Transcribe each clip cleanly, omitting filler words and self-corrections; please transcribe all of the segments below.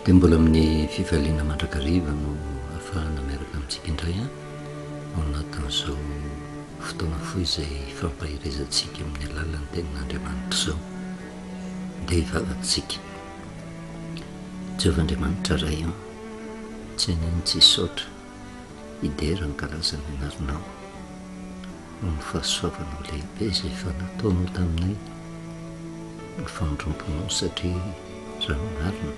Dia mbola amin'ny fifaliana mandrakariva no ahafahana miaraka amintsika indray ao anatin'izao fotoana fohy izay ifampaherezantsika amin'ny alalan'ny Tenin'Andriamanitra izao. Dia hivavaka isika. Jehovah Andriamanitra Ray ô, tsy hainay ny tsy hisaotra, hidera, hankalaza ny anaranao noho ny fahasoavanao lehibe izay efa nataonao taminay, ny famindramponao satria raha ny marina,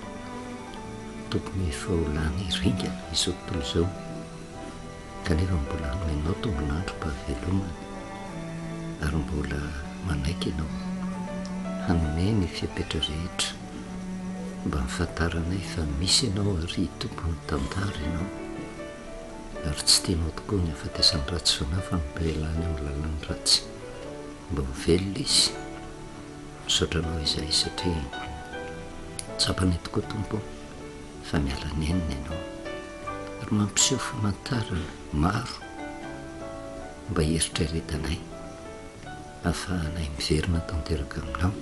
tokony efa ho lany ringana izao tontolo izao kanefa mbola nomenao tombon'androm-pahavelomana ary mbola manaiky ianao hanome ny fepetra rehetra mba hahafantaranay fa misy ianao ary tompon'ny tantara ianao ary tsy tianao tokoa ny hahafatesan'ny ratsy fanahy fa mba hialany amin'ny lalan'ny ratsy mba ho velona izy. Misaotra anao izahay satria tsapanay tokoa Tompo fa miala nenina ianao ary mampiseho famantarana maro mba hieritreretanay ahafahanay miverina tanteraka aminao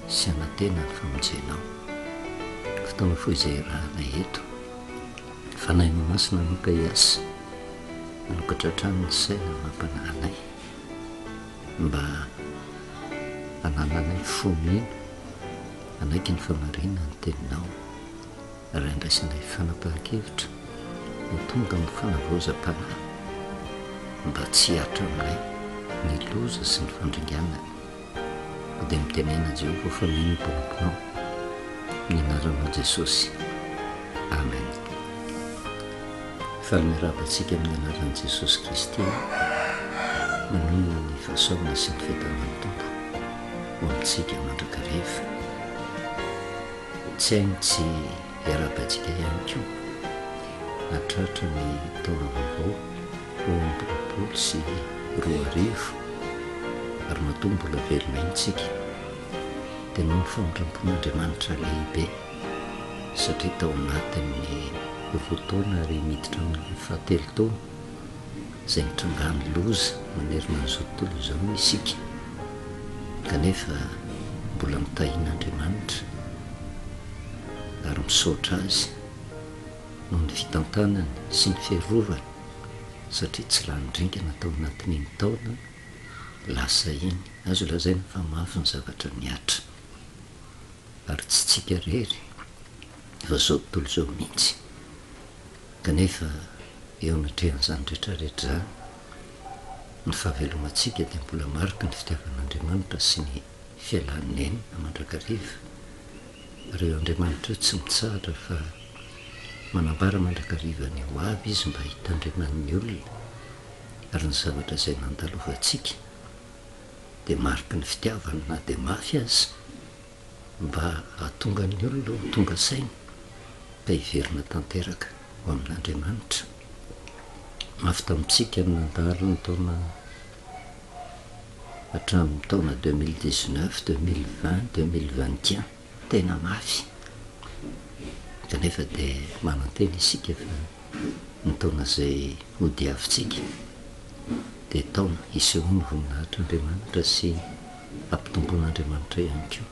sy hanantena ny famonjenao. Fotoana fohy izay iarahanay eto. Fanahinao Masina no ka hiasa hanokatra hatrany ny saina amam-panahy anay. Mba hanananay fo mino, hanaiky ny famarinan'ny Teninao, ary handraisanay fanapahan-kevitra ho tonga amin'ny fanavaozam-panahy, mba tsy hihatra aminay ny loza sy ny fandringanana. Koa dia mitenena Jehovah fa mino ny mpanomponao. Amin'ny anaranao Jesosy. Amen. Faly miarahaba antsika amin'ny anaran'i Jesosy Kristy aho. Manonona ny fahasoavana sy ny fiadanan'ny Tompo ho amintsika mandrakariva. Tsy hay ny tsy hiarahaba antsika ihany koa hahatratra ny taona vaovao 2022 ary matoa mbola velona iny tsika dia noho ny famindrampon'Andriamanitra lehibe satria tao anatin'ny roa taona ary miditra amin'ny fahatelo taona izay nitrangan'ny loza manerana an'izao tontolo izao isika kanefa mbola notahian'Andriamanitra ary misaotra Azy noho ny fitantanany sy ny fiarovany satria tsy lany ringana tao anatin'iny taona lasa iny. Azo lazaina fa mafy ny zavatra nihatra ary tsy tsika irery fa izao tontolo izao mihitsy. Kanefa eo anatrehan'izany rehetra rehetra izany, ny fahavelomantsika dia mbola mariky ny fitiavan'Andriamanitra sy ny fialany nenina mandrakariva. Ary io Andriamanitra io tsy mitsahatra fa manambara mandrakariva ny ho avy Izy mba hitandreman'ny olona ary ny zavatra izay nandalovantsika dia mariky ny fitiavany na dia mafy aza mba hahatonga ny olona ho tonga saina ka hiverina tanteraka ho amin'Andriamanitra. Mafy tamintsika ny nandalo ny taona hatramin'ny taona 2019, 2020, 2021, tena mafy. Kanefa dia manantena isika fa ny taona izay hodiavintsika dia taona hisehoan'ny voninahitr'Andriamanitra sy hampitomboan'Andriamanitra ihany koa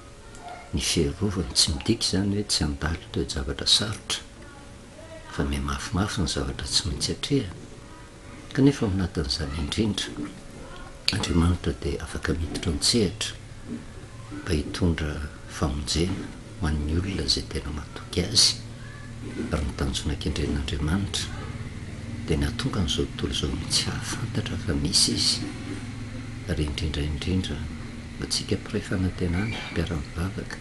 ny fiarovany. Tsy midika izany hoe tsy handalo toe-javatra sarotra fa mihamafimafy ny zavatra tsy maintsy atrehana. Kanefa ao anatin'izany indrindra, Andriamanitra dia afaka miditra an-tsehatra mba hitondra famonjena ho an'ny olona izay tena matoky Azy, ary ny tanjona kendren'Andriamanitra dia ny hahatonga an'izao tontolo izao mihitsy hahafantatra fa misy Izy, ary indrindra indrindra ho antsika mpiray fanantenana, mpiara-mivavaka,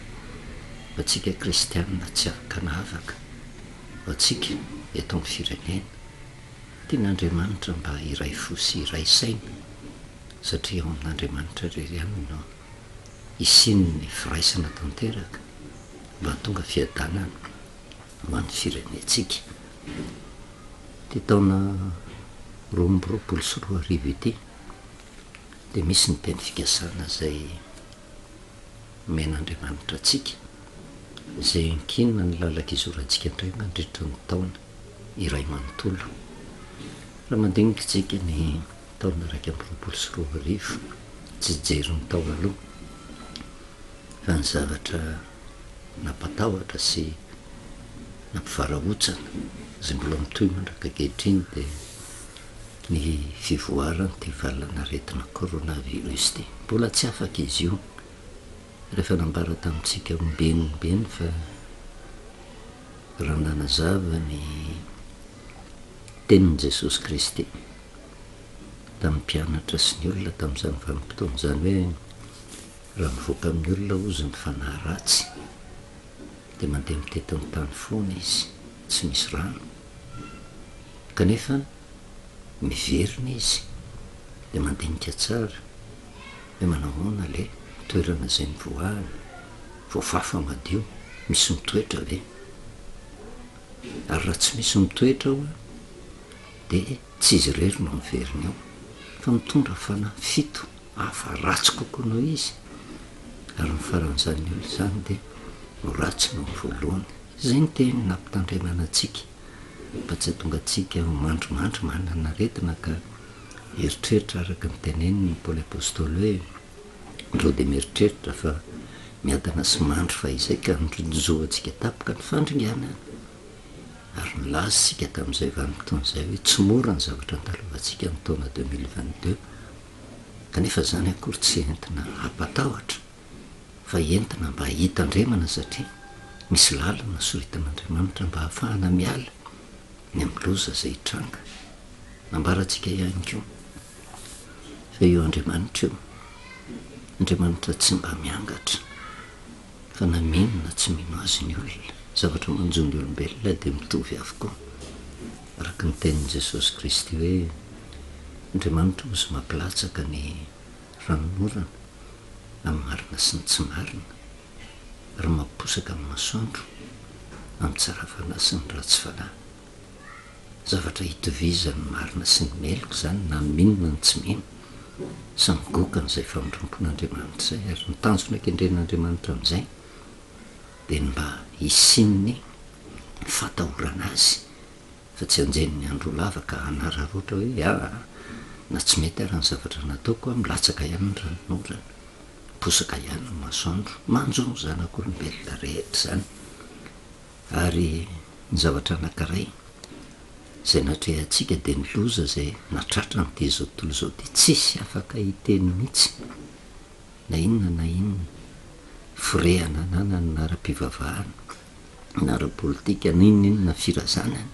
ho antsika kristiana tsy afaka hanavaka, ho antsika eto amin'ny firenena. Tian'Andriamanitra mba hiray fo sy hiray saina satria ao amin'Andriamanitra irery ihany no hisian'ny firaisana tanteraka mba hahatonga fiadanana ho an'ny firenentsika. Ity taona 2022 ity dia misy ny teny fikasana izay omen'Andriamanitra antsika izay ankinina ny lalan-kizorantsika indray mandritra ny taona iray manontolo. Raha mandinika isika ny taona 2021, tsy hijery ny tao aloha fa ny zavatra nampatahotra sy. Nampivarahontsana, izay mbola mitohy mandraka ankehitriny dia ny fivoaran'ity valan'aretina coronavirus ity. Mbola tsy afaka izy io. Rehefa nambara tamintsika ombieny ombieny fa raha nanazava ny tenin'i Jesosy Kristy tamin'ny mpianatra sy ny olona tamin'izany vanim-potoana izany hoe raha mivoaka amin'ny olona hozy ny fanahy ratsy dia mandeha mitety ny tany foana izy, tsy misy rano. Kanefa miverina izy dia mandinika tsara hoe manahoana le toerana izay nivoahany, voafafa madio, misy mitoetra ve? Ary raha tsy misy mitoetra ao dia tsy izy irery no miverina eo fa mitondra fanahy fito hafa ratsy kokoa noho izy, ary ny faran'izany olona izany dia ho ratsy noho ny voalohany. Izay ny teny nampitandremana antsika mba tsy hahatonga antsika ho mandrimandry manana aretina ka hieritreritra araka ny tenenin'i Paoly Apostoly hoe, Ndreo dia mieritreritra fa miadana sy mandry fahizay ka nonjoantsika tampoka ny fandringanana. Ary nilaza isika tamin'izay vanim-potoana izay hoe tsy mora ny zavatra nandalovantsika ny taona 2022, kanefa izany akory tsy entina hampatahotra fa entina mba hitandremana satria misy lalana soritan'Andriamanitra mba hahafahana miala ny amin'ny loza izay hitranga. Nambarantsika ihany koa fa io Andriamanitra io, Andriamanitra tsy mba miangatra fa na mino na tsy mino Azy ny olona, zavatra manjo ny olombelona dia mitovy avokoa. Araka ny tenin'i Jesosy Kristy hoe, Andriamanitra hozy mampilatsaka ny ranonorana amin'ny marina sy ny tsy marina, ary mampiposaka ny masoandro amin'ny tsara fanahy sy ny ratsy fanahy. Zavatra itovizan'ny marina sy ny meloka izany na ny mino na ny tsy mino. Samy goka an'izay famindrampon'Andriamanitra izay ary ny tanjona kendren'Andriamanitra amin'izay dia ny mba hisian'ny fatahorana Azy fa tsy anjelin'ny andro ho lava ka hanararaotra hoe aa na tsy mety ara ny zavatra nataoko an, milatsaka ihany ny ranonorana, miposaka ihany ny masoandro, manjo ny zanak'olombelona rehetra izany. Ary ny zavatra anankiray izay natrehantsika dia ny loza izay natratra an'ity izao tontolo izao ity, tsisy afaka hiteny mihitsy na inona na inona firehana ananany na ara-pivavahana na ara-politika na inona inona firazanany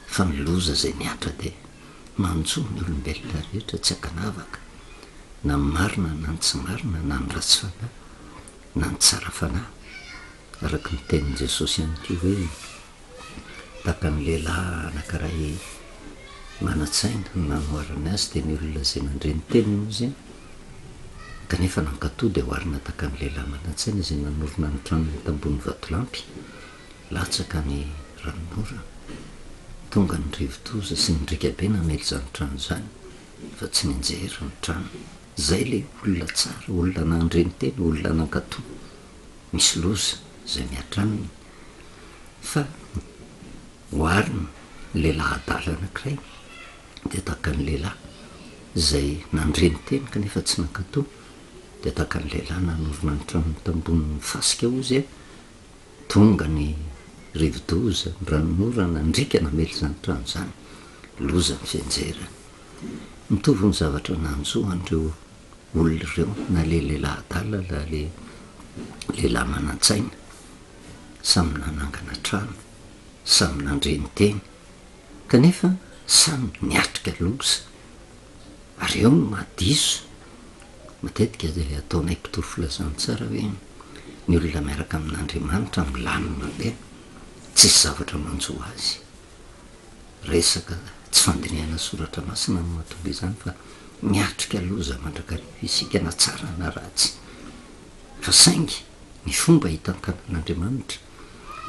fa ny loza izay mihatra dia manjo ny olombelona rehetra tsy ankanavaka na ny marina na ny tsy marina na ny ratsy fanahy na ny tsara fanahy. Araka ny tenin'i Jesosy ihany koa hoe, Tahaka ny lehilahy anankiray manan-tsaina no nanoharany azy, dia ny olona izay nandre ny teniny hozy, kanefa nankatò dia oharina tahaka ny lehilahy manan-tsaina izay nanorina ny tranony tambony vatolampy, latsaka ny ranonorana, tonga ny rivodoza sy ny riaka be namely izany trano izany, fa tsy nianjera ny trano. Izay ilay olona tsara, olona nandre ny teny, olona nankatò. Misy loza izay mihatra aminy fa oharina ny lehilahy adala anankiray dia tahaka ny lehilahy izay nandre ny teny kanefa tsy nankatò dia tahaka ny lehilahy nanorina ny tranony tambonin'ny fasika hozy tonga ny rivodoza, ny ranonorana, ny riaka namely izany trano izany, loza ny fianjerany. Mitovy ny zavatra nanjo an'ireo olona ireo, na le lehilahy adala na le lehilahy manan-tsaina, samy nanangana trano, samy nandre ny teny, kanefa samy niatrika loza, ary eo no mahadiso, matetika dia ataonay mpitory filazantsara hoe ny olona miaraka amin'Andriamanitra milamina be, tsisy zavatra manjo azy. Resaka tsy fandinihana soratra masina no mahatonga izany fa miatrika loza mandrakariva isika na tsara na ratsy. Fa saingy ny fomba hitantanan'Andriamanitra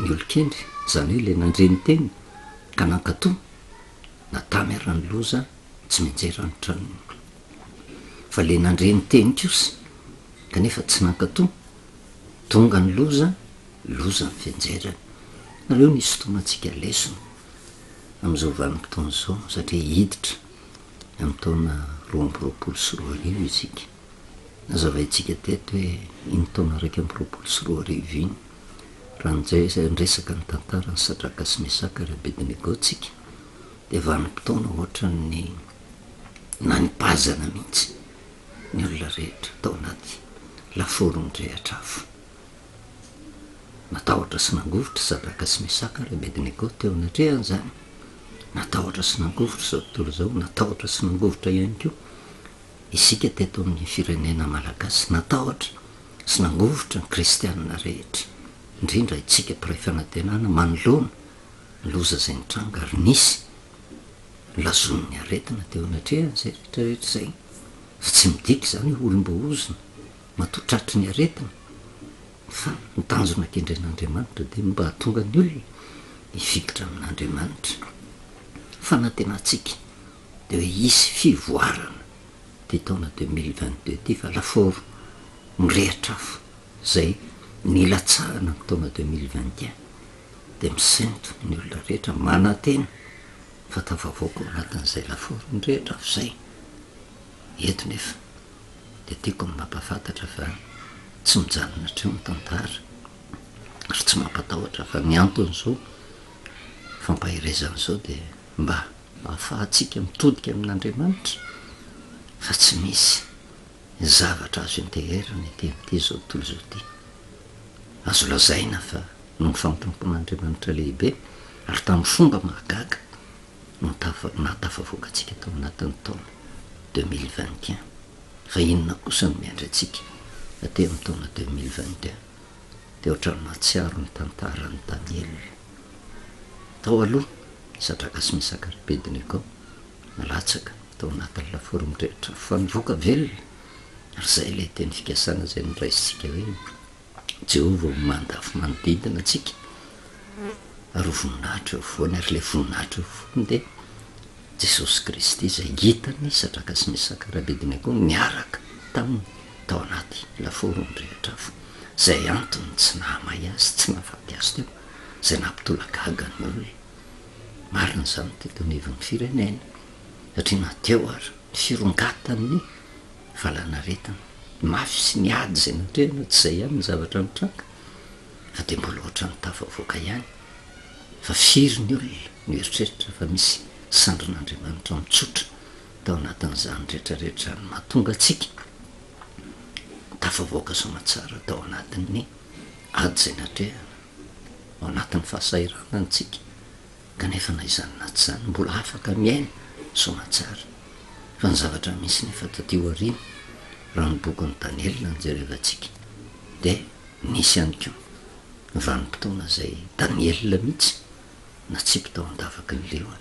ny olon-kendry, izany hoe ilay nandre ny teny ka nankatò, na tamy ara ny loza tsy mianjera ny tranony. Fa ilay nandre ny teny kosa kanefa tsy nankatò, tonga ny loza, Loza ny fianjerany. Aleo ny hisintomantsika lesona amin'izao vanim-potoana izao satria hiditra amin'ny taona 2022 isika. Nazavaintsika teto hoe iny taona 2021 iny. Raha niresaka ny tantaran'i Sadraka sy Mesaka ary Abednego tsika dia vanim-potoana ohatran'ny nanipazana mihitsy ny olona rehetra tao anaty lafaoro nirehatra afo. Natahotra sy nangovitra Sadraka sy Mesaka ary Abednego teo anatrehan'izany. Natahotra sy nangovitra izao tontolo izao, natahotra sy nangovitra ihany koa isika teto amin'ny firenena malagasy. Natahotra sy nangovitra ny kristianina rehetra, indrindra isika mpiray fanantenana manoloana ny loza izay nitranga ary nisy lazoin'ny aretina teo anatrehan'izay rehetra rehetra izay. Fa tsy midika izany hoe olom-boahozona matoa tratry ny aretina fa ny tanjona kendren'Andriamanitra dia ny mba hahatonga ny olona hifikitra amin'Andriamanitra. Fanantenantsika dia hoe hisy fivoarana ity taona 2022 ity fa lafaoro mirehitra afo izay nilatsahana ny taona 2021 dia misento ny olona rehetra manantena fa tafavoaka ao anatin'izay lafaoro mirehitra afo izay. Eto nefa dia tiako ny mampahafantatra fa tsy mijanona hatreo ny tantara ary tsy mampatahotra fa ny anton'izao fampaherezana izao dia mba ahafahantsika mitodika amin'Andriamanitra fa tsy misy zavatra azo ianteherana ety amin'ity izao tontolo izao ity. Azo lazaina fa noho ny fampinoampon'Andriamanitra lehibe ary tamin'ny fomba mahagaga no nahatafavoaka antsika tao anatin'ny taona 2021. Fa inona kosa no miandry antsika aty amin'ny taona 2022? Dia ohatran'ny mahatsiaro ny tantaran'i Daniela. Tao aloha, Sadraka sy Mesaka ary Abednego nalatsaka tao anatin'ny lafaoro mirehitra fa nivoaka velona, ary izay ilay teny fikasana izay noraisintsika hoe Jehovah ho mandafo manodidina antsika ary ho voninahitra eo afovoany, ary ilay voninahitra eo afovoany dia Jesosy Kristy izay hitan'i Sadraka sy Mesaka ary Abednego niaraka taminy tao anaty lafaoro nirehitra afo, izay antony tsy nahamay azy, tsy nahafaty azy teo, izay nampitolagaga ny olona. Marina izany teto anivon'ny firenena, satria na teo ary ny firongatan'ny valanaretina mafy sy ny ady izay natrehina, tsy izay ihany ny zavatra nitranga fa dia mbola ohatran'ny tafavoaka ihany fa firy ny olona mieritreritra fa misy sandrin'Andriamanitra mitsotra tao anatin'izany rehetrarehetra izany mahatonga antsika tafavoaka soamatsara tao anatin'ny ady izay natrehana, ao anatin'ny fahasahiranana antsika. Kanefa na izany na tsy izany mbola afaka miaina soamantsara. Fa ny zavatra misy nefa taty aoriana, raha ny bokin'i Daniela no jerevantsika, dia nisy ihany koa ny vanim-potoana izay Daniela mihitsy natsipy tao an-davaky ny liona,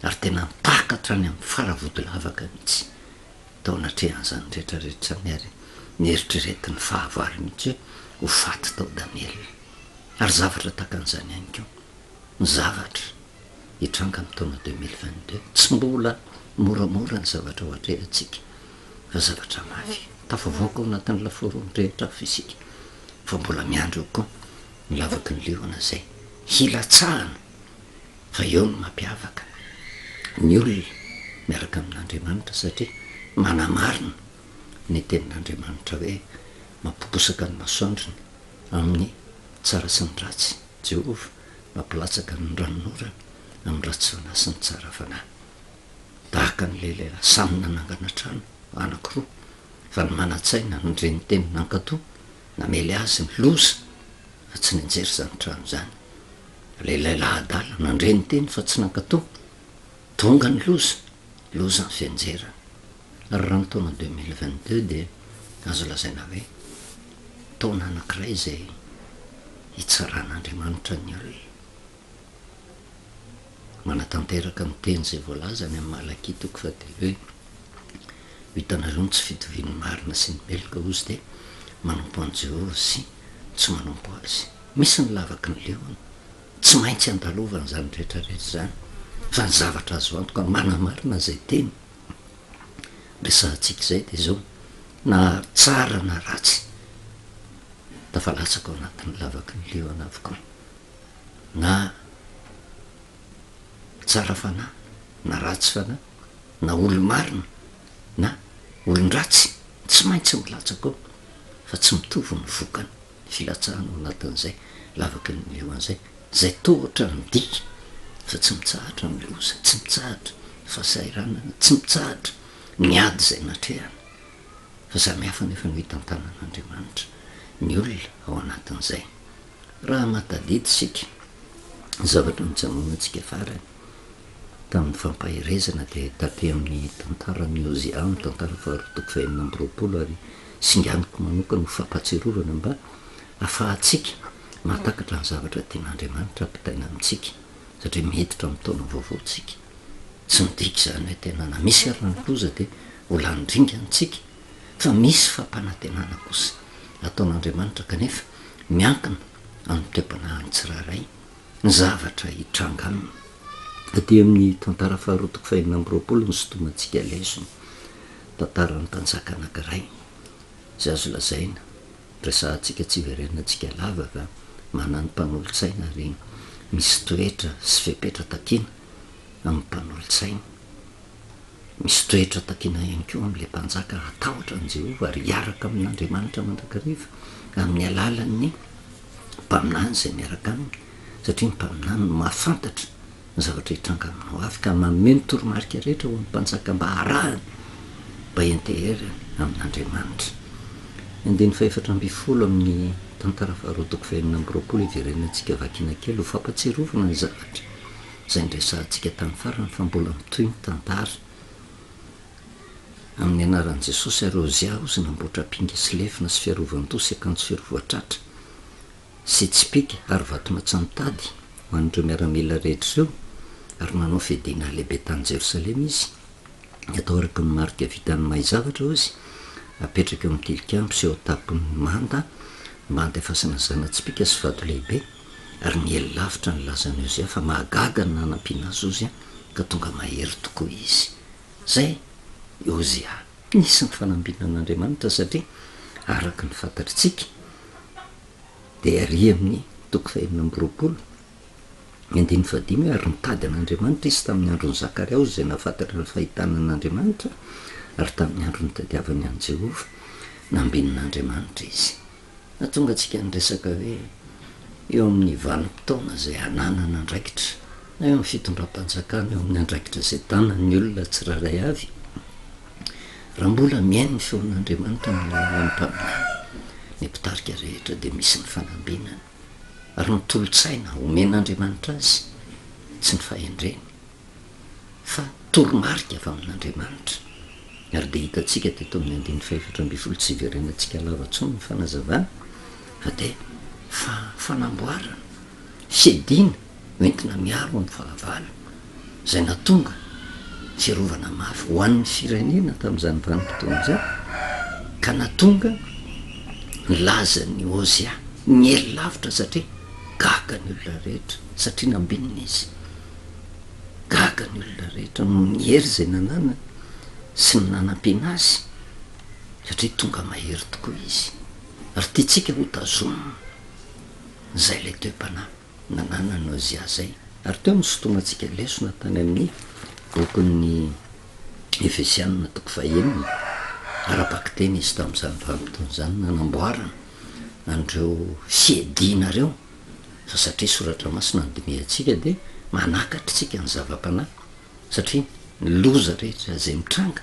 ary tena nitaka hatrany amin'ny faravodilavaka mihitsy tao anatrehan'izany rehetra rehetra izany, ary nieritreretin'ny fahavalo mihitsy hoe ho faty tao Daniela. Ary zavatra tahaka an'izany ihany koa. ny zavatra hitranga amin'ny taona 2022. Tsy mbola moramora ny zavatra ho atrehantsika fa zavatra mafy. Tafavoaka ao anatin'ny lafaoro mirehitra afo isika fa mbola miandry eo koa ny lavaky ny liona izay hilatsahana fa eo no mampiavaka ny olona miaraka amin'Andriamanitra satria manamarina ny tenin'Andriamanitra hoe mampiposaka ny masoandrony amin'ny tsara sy ny ratsy Jehovah mampilatsaka ny ranonorana amin'ny ratsy fanahy sy ny tsara fanahy. Tahaka an'ilay lehilahy samy nanangana trano anankiroa, fa ny manan-tsaina nandre ny teny nankatò, namely azy ny loza, fa tsy nianjera izany trano izany. Ilay lehilahy adala nandre ny teny fa tsy nankatò, tonga ny loza, loza ny fianjerany. Ary raha ny taona 2022 dia azo lazaina hoe taona anankiray izay hitsaran'Andriamanitra ny olona. Manatanteraka ny teny izay voalaza any amin'ny Malakia toko fahatelo hoe, Ho hitanareo ny tsy fitovian'ny marina sy ny meloka, hozy dia manompo an'i Jehovah sy tsy manompo azy. Misy ny lavaky ny liona. Tsy maintsy andalovana izany rehetra rehetra izany, fa ny zavatra azo antoka manamarina izay teny resahantsika izay dia izao, na tsara na ratsy, tafalatsaka ao anatin'ny lavaky ny liona avokoa, na tsara fanahy na ratsy fanahy, na olo-marina na olon-dratsy, tsy maintsy milatsaka ao, fa tsy mitovy ny vokany, ny filatsahana ao anatin'izay. Lavaky ny lohany izay, izay toa ohatran'ny midika fa tsy mitsahatra ny loza, tsy mitsahatra ny fahasahiranana, tsy mitsahatra ny ady izay natrehana. Fa samy hafa anefa no hitantanan'Andriamanitra ny olona ao anatin'izay. Raha mahatadidy isika ny zavatra nijanonantsika farany tamin'ny fampaherezana dia taty amin'ny tantaran'i Hosea amin'ny tantara faharoa toko fahenina amby roapolo ary singaniko manokana ho fampahatsiarovana mba hahafahantsika mahatakatra ny zavatra tian'Andriamanitra hampitaina amintsika satria miditra amin'ny taona vaovao tsika. Tsy midika izany hoe tena na misy ary ny loza dia ho lany ringana tsika fa misy fampanantenana kosa ataon'Andriamanitra kanefa miankina amin'ny toe-panahin'ny tsirairay ny zavatra hitranga aminy. Aty amin'ny tantara faharoa toko fahenina amby roapolo no sintomantsika lesona, tantaran'ny mpanjaka anankiray izay azo lazaina, resahantsika tsy hiverenantsika lava fa manana mpanolotsaina ary misy toetra sy fepetra takiana amin'ny mpanolotsaina. Misy toetra takina ihany koa amin'ilay mpanjaka hatahotra an'i Jehovah ary hiaraka amin'Andriamanitra mandrakariva amin'ny alalan'ny mpaminany izay miaraka aminy, satria ny mpaminany no mahafantatra ny zavatra hitranga amin'ny hoavy ka manome ny toromarika rehetra ho an'ny mpanjaka mba harahany, mba hianteherany amin'Andriamanitra. Ny andininy fahefatra ambin'ny folo amin'ny Tantara faharoa toko fahenina amby roapolo hiverenantsika vakiana kely ho fampahatsiarovana ny zavatra izay niresahantsika tamin'ny farany fa mbola mitohy ny tantara. Amin'ny anaran'i Jesosy ary Ozia ozy namboatra ampinga sy lefona sy fiarovan-doha sy akanjo fiarovan-tratra sy tsipìka ary vatomatsan-tady ho an'ireo miaramila rehetra ireo, ary nanao fiadiana lehibe tany Jerosalema izy. Atao araka ny marika vitan'ny mahay zavatra ozy, apetraka eo amin'ny tilikambo sy eo an-tampon'ny manda mba handefasana zana-tsipìka sy vato lehibe, ary niely lavitra ny lazan'i Ozia fa mahagaga ny nanampiana azy Ozia ka tonga mahery tokoa izy. Izay i Ozia. Nisy ny fanambinan'Andriamanitra satria araka ny fantatritsika dia ary amin'ny toko fahenina amby roapolo ny andininy fahadimy hoe ary nitady an'Andriamanitra izy tamin'ny andron'i Zakaria izay nahafantatra ny fahitana an'Andriamanitra ary tamin'ny andro nitadiavany an'i Jehovah nambinin'Andriamanitra izy. Nahatonga antsika niresaka hoe eo amin'ny vanim-potoana izay ananana andraikitra, na eo amin'ny fitondram-panjakana, eo amin'ny andraikitra izay tanan'ny olona tsirairay avy, raha mbola mihaino ny feon'Andriamanitra amin'ny alalan'ny mpaminany, ny mpitarika rehetra dia misy ny fanambinana ary ny tolo-tsaina omen'Andriamanitra azy, tsy ny fahendreny. fa toromarika avy amin'Andriamanitra. Ary dia hitantsika teto amin'ny andininy fahefatra ambin'ny folo, tsy hiverenantsika lava intsony ny fanazavana, fa dia fa fanamboarana, fiadiana hoentina miaro amin'ny fahavalo, izay nahatonga fiarovana mafy ho an'ny firenena tamin'izany vanim-potoana izany, ka nahatonga ny lazan'i Hosea niely lavitra satria gaga ny olona rehetra, satria nambinina izy. Gaga ny olona rehetra noho ny hery izay nananany sy ny nanampiana azy satria tonga mahery tokoa izy ary tiantsika ho tazomina izay ilay toe-panahy nananan'i Ozia izay. Ary teo no nisintomantsika lesona tany amin'ny bokin'ny Efesianina toko fahenina, ara-bakiteny izy tamin'izany vanim-potoana izany nanamboarana an'ireo fiadiana ireo. Fa satria soratra masina no dinihantsika dia manakatra isika ny zava-panahy satria ny loza rehetra izay mitranga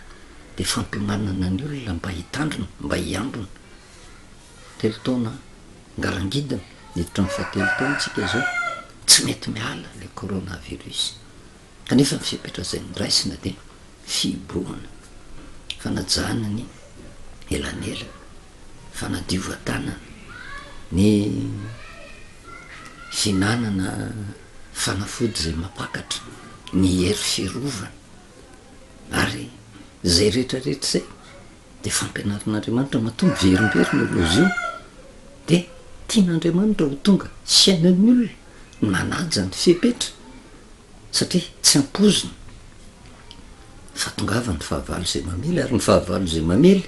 dia fampiomanana ny olona mba hitandrina, mba hiambina. Telo taona ngarangidina, miditra amin'ny fahatelo taona isika izao, tsy mety miala ilay coronavirus. Kanefa ny fepetra izay noraisina dia fihibohana, fanajana ny elanelana, fanadiovan-tanana, ny fihinanana fanafody izay mampakatra ny hery fiarovana ary izay rehetra rehetra izay dia fampianaran'Andriamanitra matoa miverimberina io loza io dia tian'Andriamanitra ho tonga fiainan'ny olona ny manaja ny fepetra satria tsy ampoizina fa tongava ny fahavalo izay mamely ary ny fahavalo izay mamely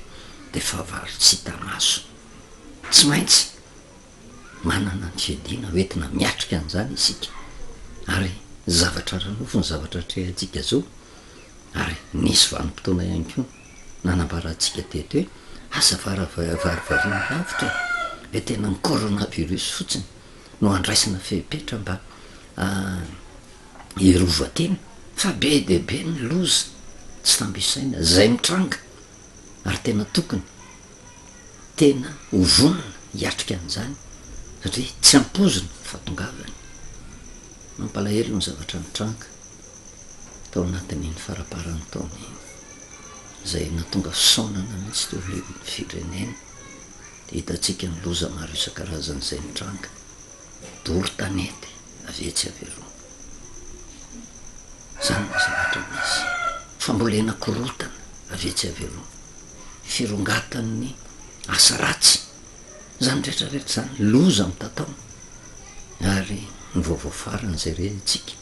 dia fahavalo tsy hita maso. Tsy maintsy manana ny fiadiana hoentina miatrika an'izany isika ary ny zavatra ara-nofo, ny zavatra atrehantsika izao ary nisy vanim-potoana ihany koa nanambarantsika teto hoe aza varivarina lavitra e, hoe tena ny coronavirus fotsiny. no andraisana fepetra mba hiarovan-tena fa be dia be ny loza tsy tambo isaina izay mitranga ary tena tokony tena ho vonona hiatrika an'izany satria tsy ampoizina ny fahatongavany. Mampalahelo ny zavatra nitranga tao anatin'iny faramparan'ny taona iny izay nahatonga fisaonana mihitsy teo anivon'ny firenena. Dia hitantsika ny loza maro isan-karazany izay nitranga, doro tanety avy etsy avy eroa. Izany no zavatra misy. Fambolena korontana avy etsy avy eroa. Firongatan'ny asa ratsy. Izany rehetra rehetra izany loza mitatao. Ary ny vaovao farany izay rentsika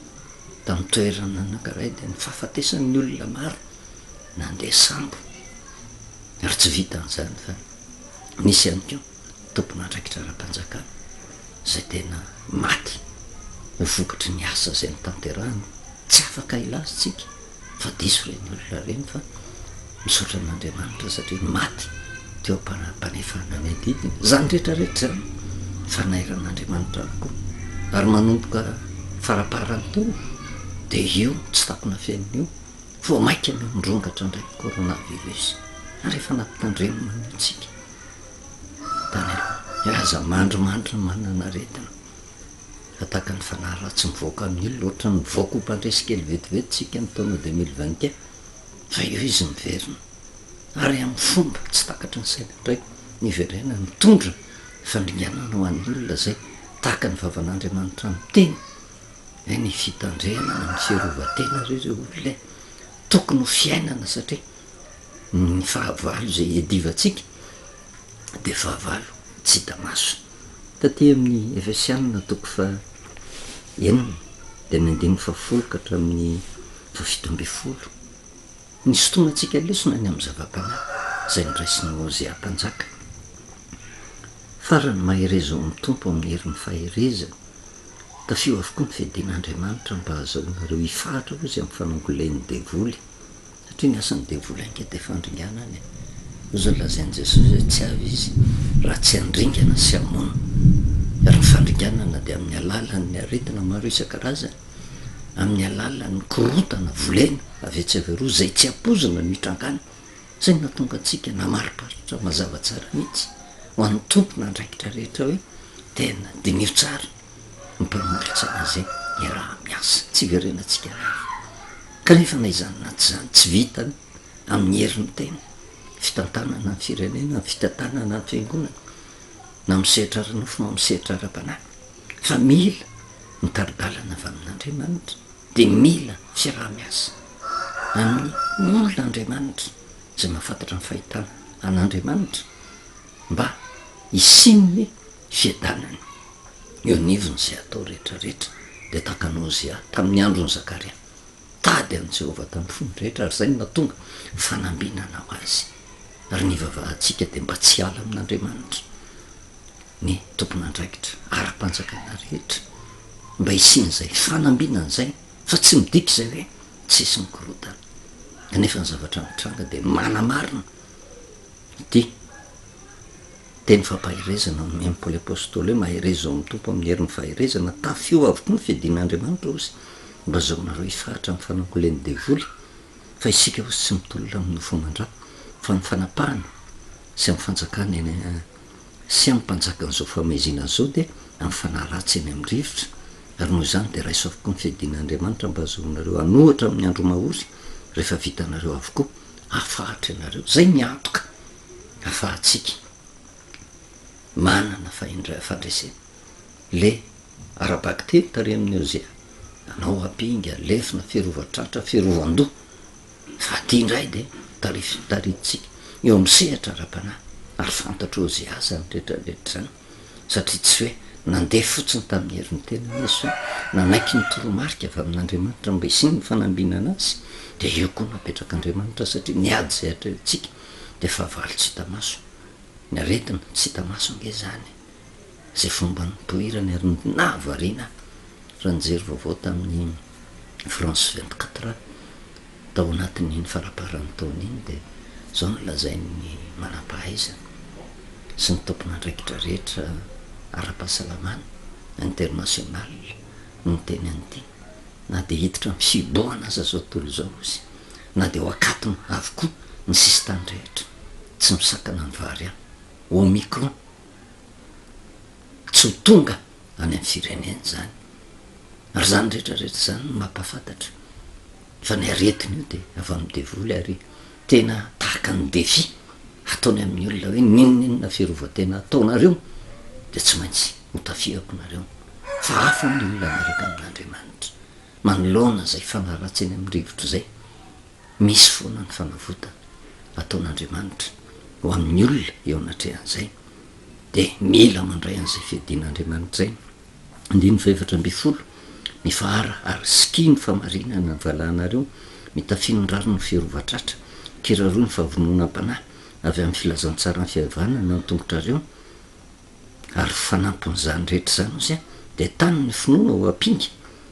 tamin'ny toerana anankiray dia ny fahafatesan'ny olona maro nandeha sambo. Ary tsy vitan'izany fa nisy ihany koa tompon'andraikitra ara-panjakana izay tena maty ho vokatry ny asa izay notanterahiny. Tsy afaka hilaza isika fa diso ireny olona ireny fa misaotra an'Andriamanitra satria maty teo am-panefana ny adidiny. Izany rehetra rehetra izany fanairan'Andriamanitra avokoa. Ary manomboka faramparan'ny taona dia io tsy takona fenina io vao mainka mirongatra indray ny coronavirus. Ary efa nampitandremana antsika tany aloha hoe aza mandrimandry manana aretina fa tahaka ny fanahy ratsy mivoaka amin'ny olona, ohatran'ny mivoaka ho mpandresy kely vetivety tsika ny taona 2021 fa io izy miverina ary amin'ny fomba tsy takatry ny saina indray ny hiverenany mitondra fandringanana ho an'ny olona izay tahaka ny vavan'Andriamanitra miteny hoe ny fitandremana, ny fiarovan-tena re ireo olona e, tokony ho fiainana satria ny fahavalo izay iadivantsika dia fahavalo tsy hita maso. Taty amin'ny Efesianina toko faha enina dia ny andininy fahafolo ka hatramin'ny faha 17, nisintonantsika lesona ny amin'ny zava-panahy izay noraisin'i Hosea mpanjaka. Farany, mahereza ao amin'ny Tompo amin'ny herin'ny faherezany. Tafio avokoa ny fiadian'Andriamanitra mba hahazahoanareo hifahatra hozy amin'ny fanangolen'ny devoly. Satria ny asan'ny devoly ange dia fandringanana e. Hoy izao lazain'i Jesosy hoe tsy avy izy raha tsy handringana sy hamono. Ary ny fandringanana dia amin'ny alalan'ny aretina maro isan-karazany, amin'ny alalan'ny korontana volena avy etsy avy eroa izay tsy ampoizina no hitrangana. Izay no nahatonga antsika namariparitra mazava tsara mihitsy ho an'ny tompon'andraikitra rehetra hoe tena diniho tsara ny mpanolotsaina izay iaraha-miasa, tsy iverenantsika lava. Kanefa na izany na tsy izany, tsy vitany amin'ny herin'ny tena, fitantanana ny firenena, ny fitantanana ny fiangonana, na amin'ny sehatra ara-nofo na amin'ny sehatra ara-panahy, fa mila ny tari-dalana avy amin'Andriamanitra, dia mila fiaraha-miasa amin'ny olon'Andriamanitra izay mahafantatra ny fahitana an'Andriamanitra mba hisian'ny fiadanana eo anivon'izay atao rehetra rehetra, dia tahaka an'i Hosea tamin'ny andron'i Zakaria, nitady an'i Jehovah tamin'ny fony rehetra, ary izay no nahatonga fanambinana ho azy. Ary ny hivavahantsika dia mba tsy hiala amin'Andriamanitra ny tompon'andraikitra ara-panjakana rehetra, mba hisian'izay fanambinana izay, fa tsy midika izay hoe tsisy mikorontana. Kanefa ny zavatra mitranga dia manamarina ity Teny fampaherezana nomen'i Paoly Apostoly hoe, Mahereza ao amin'ny Tompo amin'ny herin'ny faherezana, tafio avokoa ny fiadian'Andriamanitra, hozy, mba azahoanareo hifahatra amin'ny fanangolen'ny devoly, fa isika hozy tsy mitolona amin'ny nofo aman-dra, fa amin'ny fanapahana sy amin'ny fanjakana eny sy amin'ny mpanjakan'izao fahamaizinana izao dia amin'ny fanahy ratsy eny amin'ny rivotra, ary noho izany dia raiso avokoa ny fiadian'Andriamanitra mba azahoanareo hanohatra amin'ny andro mahory, rehefa vitanareo avokoa, hafahatra ianareo. Izay ny antoka. afahantsika manana fandresena. Le ara-bakiteny tary amin'ny Hosea, nanao ampinga, lefona, fiarovan-tratra, fiarovan-doha. Fa aty indray dia tarif- taritintsika eo amin'ny sehatra ara-panahy, ary fantatr'i Hosea izany rehetra rehetra izany, satria tsy hoe nandeha fotsiny tamin'ny herin'ny tenany izy fa nanaiky ny toromarika avy amin'Andriamanitra mba hisian'ny fanambinana azy, dia eo koa napetrak'Andriamanitra satria ny ady izay atrehintsika dia fahavalo tsy hita maso. Ny aretina tsy hita maso ange izany e! Izay fomba nipoirany ary nahavariana ahy raha nijery vaovao tamin'ny France 24 aho tao anatin'iny faramparan'ny taona iny dia izao no lazain'ny manampahaizana sy ny tompon'andraikitra rehetra ara-pahasalamana. International no niteny an'ity, na dia hiditra amin'ny fihibohana aza izao tontolo izao izy, na dia ho akatona avokoa ny sisintany rehetra, tsy misakana ny variant Omicron tsy ho tonga any amin'ny firenena izany. Ary izany rehetra rehetra izany no mampahafantatra fa ny aretina io dia avy amin'ny devoly ary tena tahaka ny défi ataony amin'ny olona hoe n'inon'inona fiarovan-tena ataonareo dia tsy maintsy ho tafihako nareo fa hafa ny olona miaraka amin'Andriamanitra manoloana izay fanaratsy eny amin'ny rivotra izay. Misy foana ny fanavotana ataon'Andriamanitra ho amin'ny olona eo anatrehan'izay dia mila mandray an'izay fiadian'Andriamanitra izay. Andininy faha-14, Mifahara ary sikihy ny famarinana ny valahanareo, mitafia ny rariny ho fiarovan-tratra, kiraroy ny fahavononam-panahy avy amin'ny filazantsaran'ny fihavanana ny tongotrareo, Ary fanampin'izany rehetra izany ozy dia tano ny finoana ho ampinga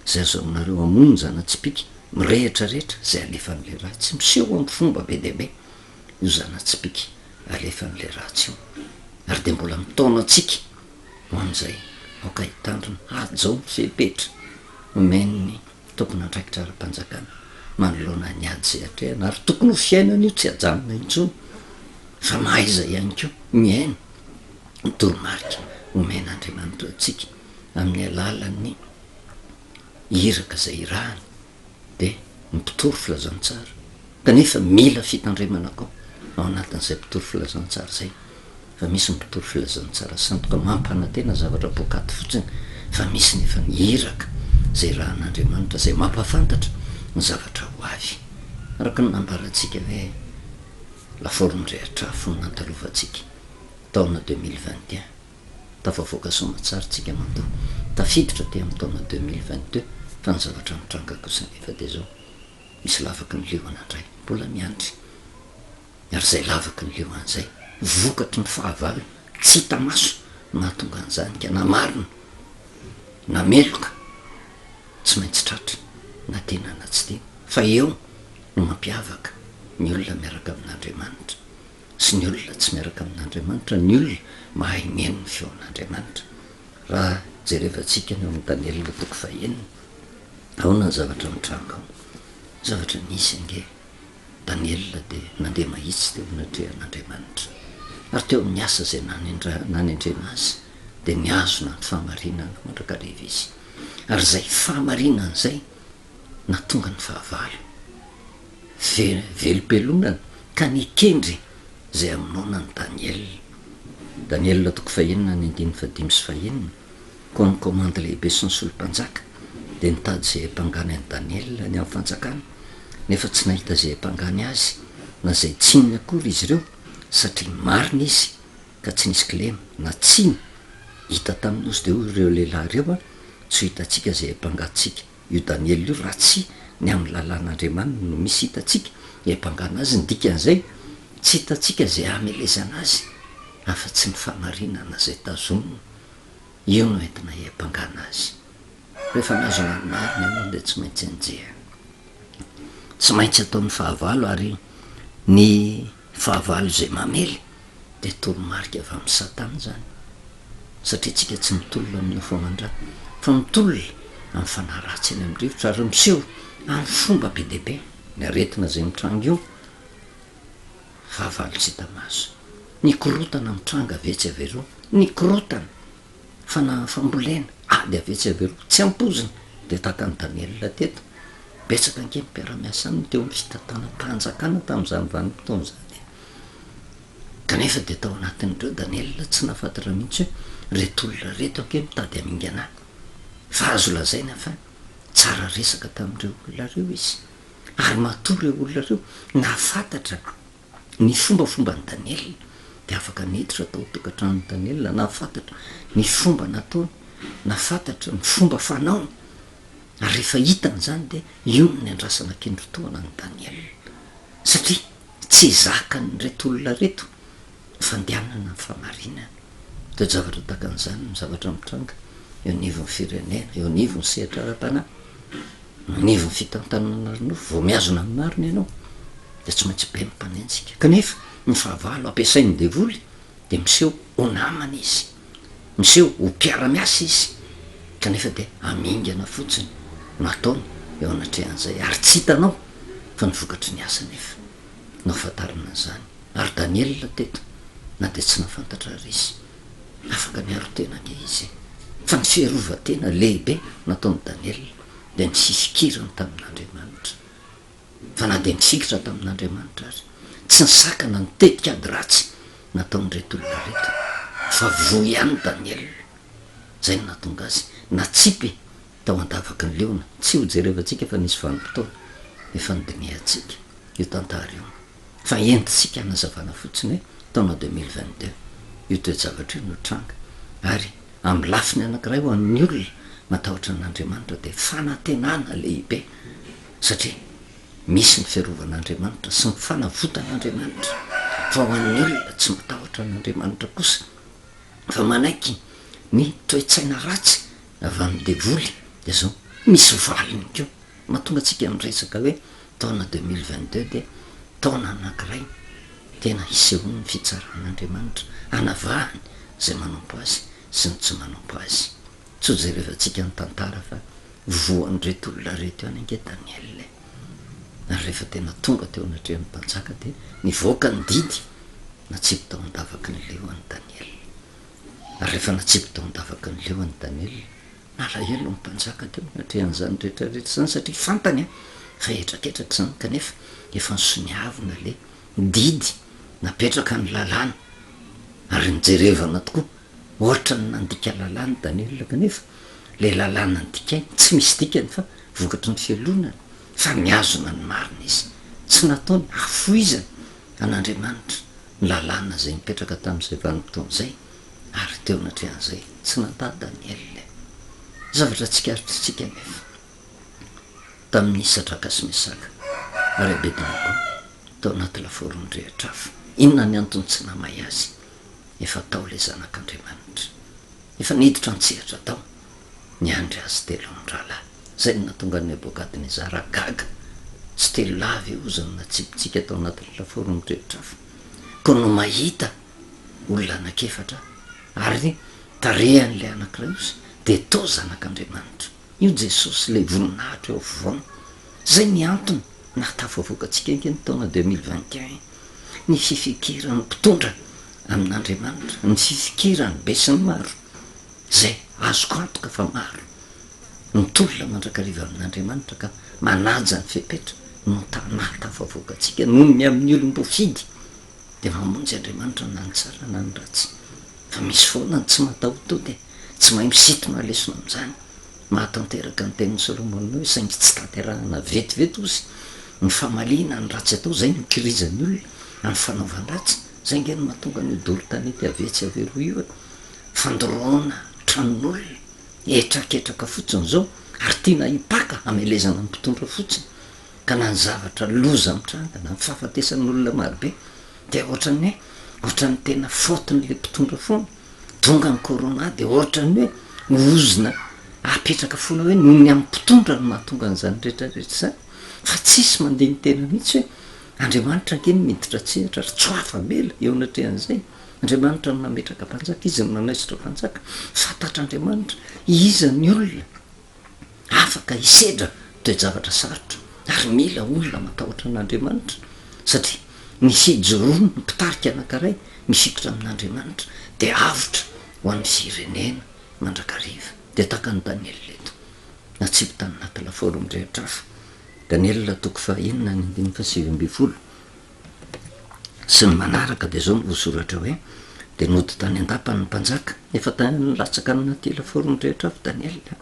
izay azahoanareo hamono ny zana-tsipìka mirehitra rehetra izay alefan'ilay ratsy. Miseho amin'ny fomba be dia be io zana-tsipìka alefan'ilay ratsy io, ary dia mbola mitaona antsika ho amin'izay aoka hitandrina, hajao ny fepetra omen'ny tompon'andraikitra ara-panjakana manoloana ny ady izay atrehana, ary tokony ho fiainana io tsy ajanona intsony fa mahaiza ihany koa mihaino ny toromarika omen'Andriamanitra antsika amin'ny alalan'ny iraka izay irahany dia ny mpitory filazantsara, kanefa mila fitandremana koa ao anatin'izay mpitory filazantsara izay fa misy ny mpitory filazantsara sandoka mampanantena zavatra poakaty fotsiny fa misy nefa ny iraka izay irahan'Andriamanitra izay mampahafantatra ny zavatra ho avy araka ny nambarantsika hoe lafaoro mirehitra afo no nandalovantsika taona 2021, tafavoaka soamatsara tsika matoa tafiditra aty amin'ny taona 2022 fa ny zavatra mitranga kosa anefa dia izao, misy lavaky ny liona indray mbola miandry ary izay lavaky ny liona izay vokatry ny fahavalo tsy hita maso no mahatonga an'izany ka na marina na meloka tsy maintsy tratra na tiana na tsy tiana fa eo no mampiavaka ny olona miaraka amin'Andriamanitra sy ny olona tsy miaraka amin'Andriamanitra, ny olona mahay mihaino ny feon'Andriamanitra. Raha jerevantsika ny ao amin'ny Daniela toko fahenina, ahoana ny zavatra mitranga ao? Ny zavatra nisy ange, Daniela dia nandeha mahitsy teo anatrehan'Andriamanitra, ary teo amin'ny asa izay nanendrena azy dia nihazona ny fahamarinana mandrakariva izy. Ary izay fahamarinana izay nahatonga ny fahavalo velom-pelonana ka nikendry izay hamonoana an'i Daniela. Daniela toko fahenina ny andininy fahadimy sy fahenina, Koa ny komandy lehibe sy ny solom-panjaka dia nitady izay hampangany an'i Daniela ny amin'ny fanjakana, nefa tsy nahita izay hampangany azy na izay tsininy akory izy ireo, satria marina izy ka tsy nisy kilema na tsiny hita taminy. Hozy dia hoy ireo lehilahy ireo, Tsy ho hitantsika izay hampangantsika Io Daniela io raha tsy ny amin'ny lalàn'Andriamaniny no misy hitantsika hiampangana azy, ny dikan'izay tsy hitantsika izay hamelezana azy afa-tsy ny fahamarinana izay tazomina, io no entina hiampangana azy. Rehefa mihazona ny marina ianao dia tsy maintsy enjehina, tsy maintsy ataon'ny fahavalo ary ny fahavalo izay mamely dia toromarika avy amin'i Satana izany, satria tsika tsy mitolona amin'ny nofo aman-dra, fa mitolona amin'ny fanahy ratsy eny amin'ny rivotra, ary miseho amin'ny fomba be dia be ny aretina izay mitranga io, fahavalo tsy hita maso, ny korontana mitranga avy etsy avy eroa, ny korontana, fanahy fambolena, ady avy etsy avy eroa, tsy ampoizina, dia tahaka an'i Daniela teto, betsaka ange ny mpiara-miasa aminy teo amin'ny fitantanam-panjakana tamin'izany vanim-potoana izany e. Kanefa dia tao anatin'ireo Daniela tsy nahafantatra mihitsy hoe ireto olona ireto ange mitady hamingana ahy. Fa azo lazaina fa tsara resaka tamin'ireo olona ireo izy. Ary matoa ireo olona ireo nahafantatra ny fombafomban'i Daniela, dia afaka niditra tao an-tokantranon'i Daniela, nahafantatra ny fomba nataony, nahafantatra ny fomba fanaony. Ary rehefa hitany izany dia io no niandrasana kendritohana an'i Daniela. Satria tsy zakan'ireto olona ireto ny fandehanana ny fahamarinana. Toe-javatra tahaka an'izany no zavatra mitranga eo anivon'ny firenena, eo anivon'ny sehatra ara-panahy, eo anivon'ny fitantanana ara-nofo. Vao mihazona ny marina ianao dia tsy maintsy be ny mpanenjika. Kanefa ny fahavalo ampiasain'ny devoly dia miseho ho namana izy, miseho ho mpiara-miasa izy. Kanefa dia hamingana fotsiny no ataony eo anatrehan'izay, ary tsy hitanao fa ny vokatry ny asa anefa no ahafantarana an'izany. Ary Daniela teto, na dia tsy nahafantatra ary izy, afaka niaro tena ange izy e! Fa ny fiarovan-tena lehibe nataon'i Daniela dia ny fifikirany tamin'Andriamanitra. Fa na dia nifikitra tamin'Andriamanitra ary, tsy nisakana ny tetik'ady ratsy nataon'ireto olona ireto, fa voa ihany Daniela. Izay no nahatonga azy natsipy tao an-davaky ny liona. Tsy ho jerevantsika fa nisy vanim-potoana efa nodinihantsika io tantara io. Fa entintsika hanazavana fotsiny hoe taona 2022 io toe-javatra io no tranga. Ary amin'ny lafiny anankiray ho an'ny olona matahotra an'Andriamanitra dia fanantenana lehibe satria misy ny fiarovan'Andriamanitra sy ny fanavotan'Andriamanitra. Fa ho an'ny olona tsy matahotra an'Andriamanitra kosa fa manaiky ny toe-tsaina ratsy avy amin'ny devoly dia zao misy valiny koa. Mahatonga antsika miresaka hoe taona 2022 dia taona anankiray tena hisehoan'ny fitsaran'Andriamanitra, hanavahany izay manompo Azy sy ny tsy manompo Azy. Tsy ho jerevantsika ny tantara fa voan'ireto olona ireto ihany ange Daniel e! Ary rehefa tena tonga teo anatrehan'ny mpanjaka dia nivoaka ny didy natsipy tao an-davaky ny leon'i Daniel. Ary rehefa natsipy tao an-davaky ny leon'i Daniel, nalahelo ny mpanjaka teo anatrehan'izany rehetra rehetra izany satria fantany fa hetraketraka izany kanefa efa nosoniavina ilay didy napetraka ny lalàna ary nijerevana tokoa ohatra ny nandika lalàna Daniel kanefa ilay lalàna nodikainy tsy misy dikany fa vokatry ny fialonana fa mihazona ny marina izy tsy nataony hafoizana an'Andriamanitra ny lalàna izay nipetraka tamin'izay vanim-potoana izay ary teo anatrehan'izay tsy nandà Daniel. Zavatra tsikaritritsika anefa tamin'i Sadraka sy Mesaka ary Abednego tao anaty lafaoro nirehitra afo, inona ny antony tsy namay azy? Efa tao ilay Zanak'Andriamanitra. Efa niditra an-tsehatra tao niandry azy 3 rahalahy. Izay no nahatonga an'i Nebokadnezara gaga. Tsy telo lahy ve hozy no natsipitsika tao anatin'ny lafaoro mirehitra afo? Koa no mahita olona anankiefatra ary tarehan'ilay anankiray hozy dia toa Zanak'Andriamanitra. Io Jesosy ilay voninahitra eo afovoany. Izay ny antony nahatafavoaka antsika ange ny taona 2021. Ny fifikiran'ny mpitondra amin'Andriamanitra, ny fifikiran'ny besinimaro, izay azoko antoka fa maro ny tolona mandrakariva amin'Andriamanitra ka manaja ny fepetra no nahatafavoaka antsika noho ny amin'ny olom-boafidy dia mamonjy Andriamanitra na ny tsara na ny ratsy fa misy foana ny tsy mataho-tody e, tsy mahay misintona lesona amin'izany, mahatanteraka ny tenin'i Solomona hoe saingy tsy tanterahana vetivety hozy ny famaliana ny ratsy atao, izay no ikirizan'ny olona amin'ny fanaovan-dratsy, izay ange no mahatonga an'io doro tanety avy etsy avy eroa io e. Fandoroana tranon'olona, hetraketraka fotsiny izao ary tiana hipaka hamelezana ny mpitondra fotsiny ka na ny zavatra loza mitranga na ny fahafatesan'olona marobe dia ohatran'ny hoe ohatran'ny tena faute-n'ilay mpitondra foana, tonga ny corona dia ohatran'ny hoe ozona apetraka foana hoe noho ny amin'ny mpitondra no mahatonga an'izany rehetra rehetra izany fa tsisy mandini-tena mihitsy hoe Andriamanitra ange no miditra an-tsehatra ary tsy ho afa-bela eo anatrehan'izay. Andriamanitra no nametraka mpanjaka, Izy no nanaisotra mpanjaka. Fantatr'Andriamanitra iza ny olona afaka hisedra toe-javatra sarotra, ary mila olona matahotra an'Andriamanitra, satria ny fijoroan'ny mpitarika anankiray mifikitra amin'Andriamanitra dia avotra ho an'ny firenena mandrakariva. Dia tahaka an'i Daniela eto, natsipy tany anaty lafaoro mirehitra afo. Daniela toko fahenina ny andininy faha-19. Sy ny manaraka dia izao no voasoratra hoe, Dia nody tany an-dapany ny mpanjaka, efa tany nilatsaka anaty lafaoro nirehitra avy Daniela.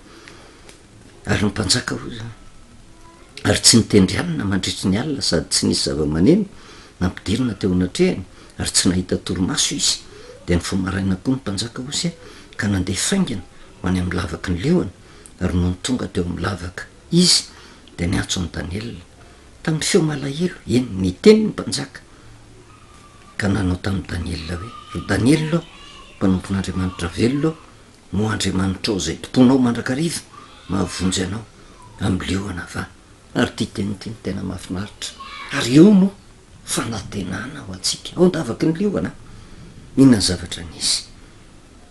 Ary ny mpanjaka hoy, ary tsy nitendry alina mandritry ny alina sady tsy nisy zava-maneno nampidirina teo anatrehany, ary tsy nahita torimaso izy. Dia nifoha maraina koa ny mpanjaka Osia ka nandeha faingana ho any amin'ny lavaky ny liona, ary nony tonga teo amin'ny lavaka izy, dia niantso an'i Daniela. Tamin'ny feo malahelo, eny, niteny ny mpanjaka, ka nanao tamin'i Daniela hoe, Ry Daniela ô, mpanompon'Andriamanitra velona ô, moa Andriamanitrao izay tompoinao mandrakariva mahavonjy anao amin'ny liona va? Ary ity teny ity no tena mahafinaritra, ary io no fanantenana ho antsika, ao an-davaky ny liona. Inona ny zavatra nisy?